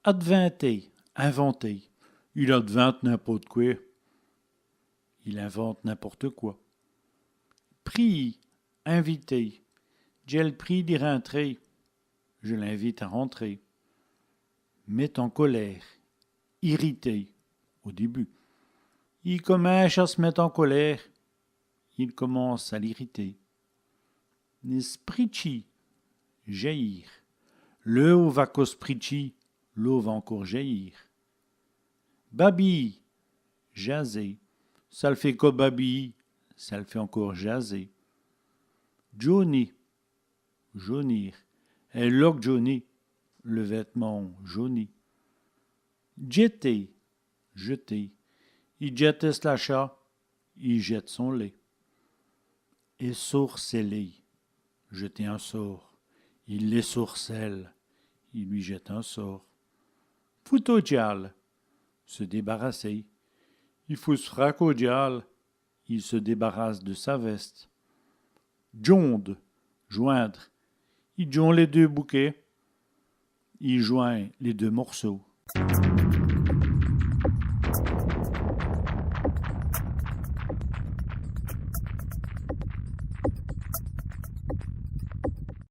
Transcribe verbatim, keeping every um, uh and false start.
Advinter, inventer. Il advinte n'impôrte qwè. Il invente n'importe quoi. Priyî, inviter. Dji l' prîye di rintrer. Je l'invite à rentrer. Mète en colêre, irriter, au début. I cominche à s' mète en colêre. Il commence à l'irriter. Spritchî, jaillir. L'eûwe va co spritchî, l'eau va encore jaillir. Babiyî, jaser. Ça l' faît co babiyî, ça l' faît encore jaser. Djauni, jaunir. Èl loke djaunit, le vêtement jauni. Djèter, jeter. I djète ès lacha, il jette son lait. Èssorcèler, jeter un sort. I l'èssorcèle, il lui jette un sort. Foute au diâle, se débarrasser. I fout s' frac au diâle, il se débarrasse de sa veste. Djonde, joindre. I djond lès deûs bokèts, il joint les deux morceaux.